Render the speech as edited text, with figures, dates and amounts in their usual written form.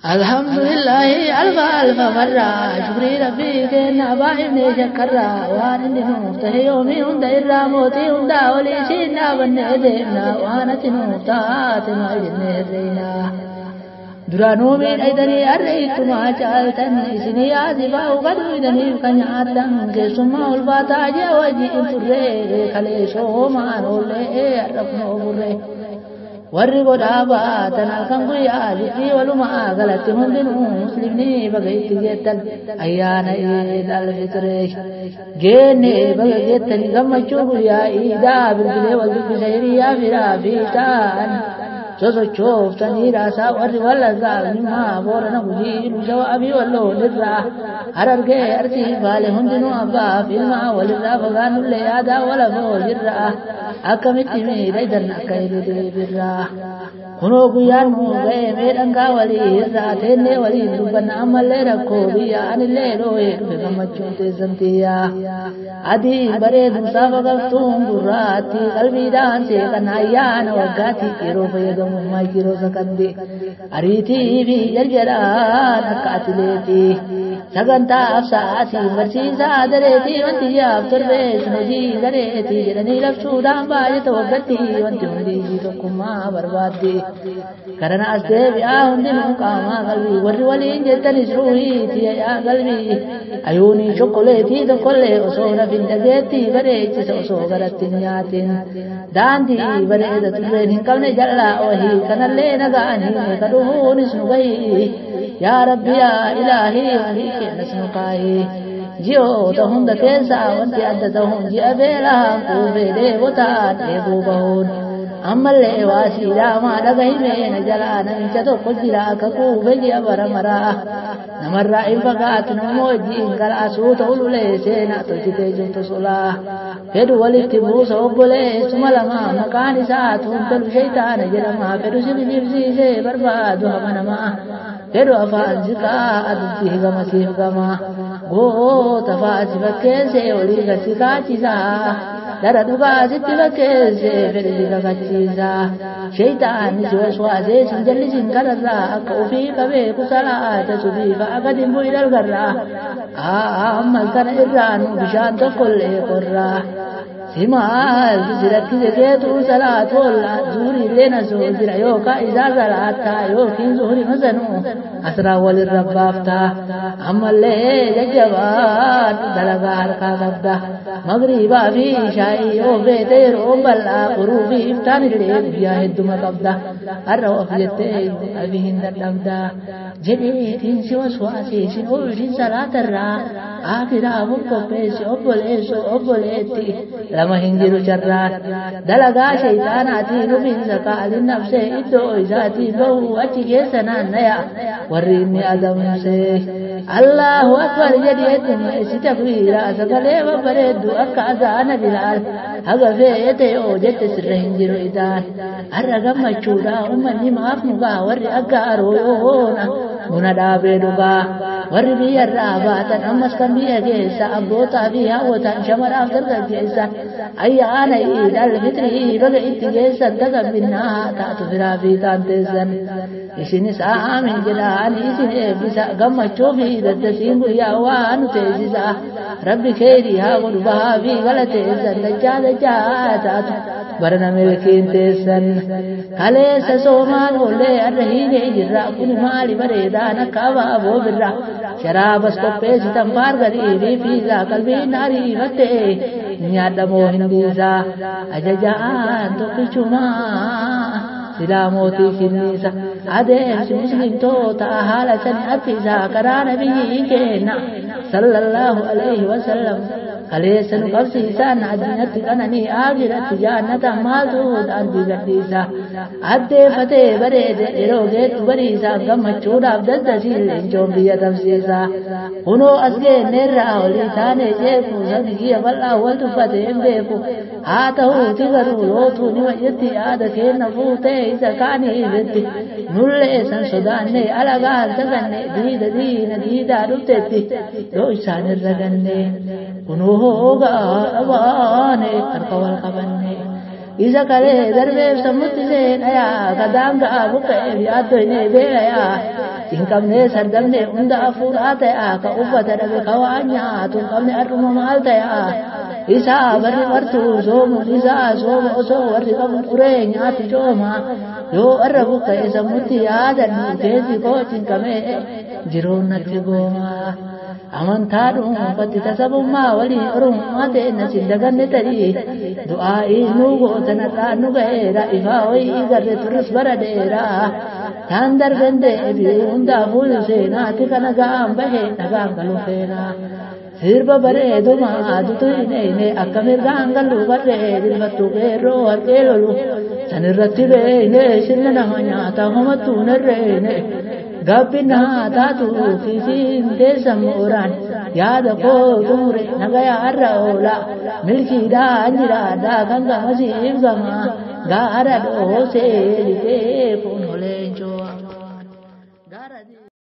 Alhamdulillahi alfa alfa marra shukrii rabbii kenna baay'inee shakkarra waan inni nuuf tahe yoomii hunda irraa mootii hundaa olii isiin dhaabannee deemna waan ati nuuf taate maal jennee herreeyna. Duraanuu miidhagdanii har'a ittumaa caaltan isinii yaasifaa ugadhuudhaniif kan nyaattan keessummaa ulfaataa ji'a wajjin turree kalee soomaan oollee har'a kunoo burree. Warri godhaa baatan halkan guyyaa zikrii walumaa galatti hundinuu muslimni baga itti geettan ayyaana Iid al-Fitrii geenne baga geettani gammachuu guyyaa iidaa bilbilee wal dubbisa hiriyaa firaa fi ta'an sosochooftanii raasaa warri wallaggaa jimmaa boorana gujii iluu shawaa fi walloon irraa harargee arsii baale hundinuu abbaa fi ilmaa walirraa fagaannullee yaadaa walafoo jirraa akkamitti miidhagdan akka hiriirri birraa. Kunoo guyyaan nuu ga'ee mee dhangaa walii irraa teennee waliin dubbanna ammallee rakkoo biyya anillee dhooyee dhufe gammachuun teessan tiyyaa. Adii bareeduun saafa qabtuun gurraatti qalbiidhaan seeqan ayyaana waggaatti yeroo fayyadamuuf maayikiroo sakandii ariitii fi jarjaraan akka atileetii sagantaaf sa'aatii barsiisaa dareetii wanti yaaf torbeessun hojii gareetii jedhanii labsuudhaan baay'ata waggaatti wanti hundi tokkummaa barbaaddi. Karana as deebi'aa hundinuu qaamaa qalbii warri waliin jettanis ruuhiitii yaa qalbii ayuunii chokkoleetii tokkollee osoo nafin dhageettii bareechisa osoo garatti hin nyaatin daandii bareeda turreen hin qabne jal'aa wahii kanallee nagaan hiine ka dhufuunis nu gahii yaa rabbi yaa ilaahii walii kennas nu kaahii. Ji'oota hunda keessaa wanti adda ta'uun ji'a beelaan quufee dheebotaan dheebuu bahuun. Ammallee waa siidaamaa dhagahimee na jalaa namicha tokko jira akka quufe ji'a bara maraa namarraa hin fagaatu nama wajjin galaasuu ta'ululee seenaa tolchitee jirtu sulaa fedhu walitti buusa obboleessuma lama maqaan isaa tuuntolu shaytaana jedhama fedhu si kijibsiisee barbaadu hama namaa fedhu afaan siqaa adutti higama siif gama goota fa'aa si fakkeessee olii gad si kaachisaa. Dara dhugaa sitti fakkeessee fedhi si kakachiisa. Shaytaanni si waswaasee sin jallisin kararraa akka ofii qabee kusalaata subii fa'a gadi hin bu'in algarraa. Ammas kana irraa nu bishaan tokkollee qorraa. Simaal si rakkise keetuu salaatu oolla zuhuriillee na soo jira yookaan isaa salaattaa yookiin zuhuri masanuu asraa walirra baaftaa ammallee jajjabaadhu dalagaa harkaa qabda magriibaa fi shaayii yoo feete yeroo bal'aa qoruu fi iftaan illee guyyaa hedduma qabda har'a of jettee qalbii hin dadhabda jedheetiin si waswaasee sin oolchin salaatarraa akiraaf of qopheessi obboleessoo obboleetti lama hin jiru carraan dalagaa shayxaanaatiin ofiinsa qaalin nafsee iddoo isaatiin bahu achi keessa naannaya warri inni adamsee Allahu akbar jedhi heddummeessi takbiira sagalee babbareeddu akka azaana bilaal haga feete yoo jette sirra hin jiru idaan har'a gammachuudha ummanni maaf nugaa warri akka arooyoona buna dhaabee dhugaa warri biyyarraa baatan ammas kan biyya keessa abbootaa fi haawwataan shamaraaf dargaggeessa ayyaana iid alfitrii baga itti geessan tagabbinnaa taatu firaa fi taanteessan isinis aamin jedha ani isin eebbisa gammachuu fi daddasiin guyyaa waa nu teessisa rabbi keerii haa godhu bahaa fi galateessan dachaa dachaa taatu barana milkiin teessan kaleessa soomaan oollee har'a hiinee jirra kun maali bareedaan akka abaaboo birra sharaabas qopheessitan faargarii fi fiizaa qalbiin ariifattee nyaadhamoo hin dhiisaa ajajaan tokkichumaa silaa mootii kinniisa adeemsi muslimtoota haala sani abbisaa karaa nabiyyii kenna sallallahu alaihi wasallam kaleessa nu qabsiisaan addunyaatti qananii aakiratti jaannata maaltu daandii gadhiisa addeeffatee bareede yeroo geettu bariisaa gammachuudhaaf daddasii leencoon biyya tamsiisa kunoo as geenneerraa olii taanee jeeku sani kiyya bal'aa wal tuffatee hin beeku haa ta'uuti garuu lootuu ni wajjitti yaada keenna fuutee isa kaanii irratti nullee san sodaanne alagaan saganne diida diina diidaa dhuftetti yoo isaan irra ganne kunoo hoogaa dhabaane harka wal qabanne isa kalee darbeef sammutti seenayaa kadaangaa buqqa'eef yaaddoyne beelayaa Cinqabnee sardamne hunda hafuuraa ta'a ka uffata dhabe ka waan nyaatu hin qabne har'uma maal ta'a. Isaa barri bartuu soomuun isaa sooma osoo warri qabu uree nyaatu cooma. Yoo warra buqqa'e sammuutti yaadannu keessi koo cinqamee jiruun natti gooma. Amantaa dhuunfatti tasabummaa walii oromummaa ta'e na sin daganne tarii du'aa'ii nu gootan har'aan nu ga'eera ifaa wayii garre turus bara dheeraa. Taan darben deebi'u hundaafuu seenaatti kana ga'aan bahe nagaan galuu feenaa. Sirba bareeduma adutu hin eeyne akka mirgaan gallu barree dilbattu qeerroo harqee lolu sanirratti beeyne sirna nama nyaata homattuu narreeyne. Gabbina taatu kiisiin teessa mooraan yaada koo xumure nagaya har'a oola milkiidhaan jiraadhaa kan gamasiif gama gaara dhoosee litee kun oleencoo.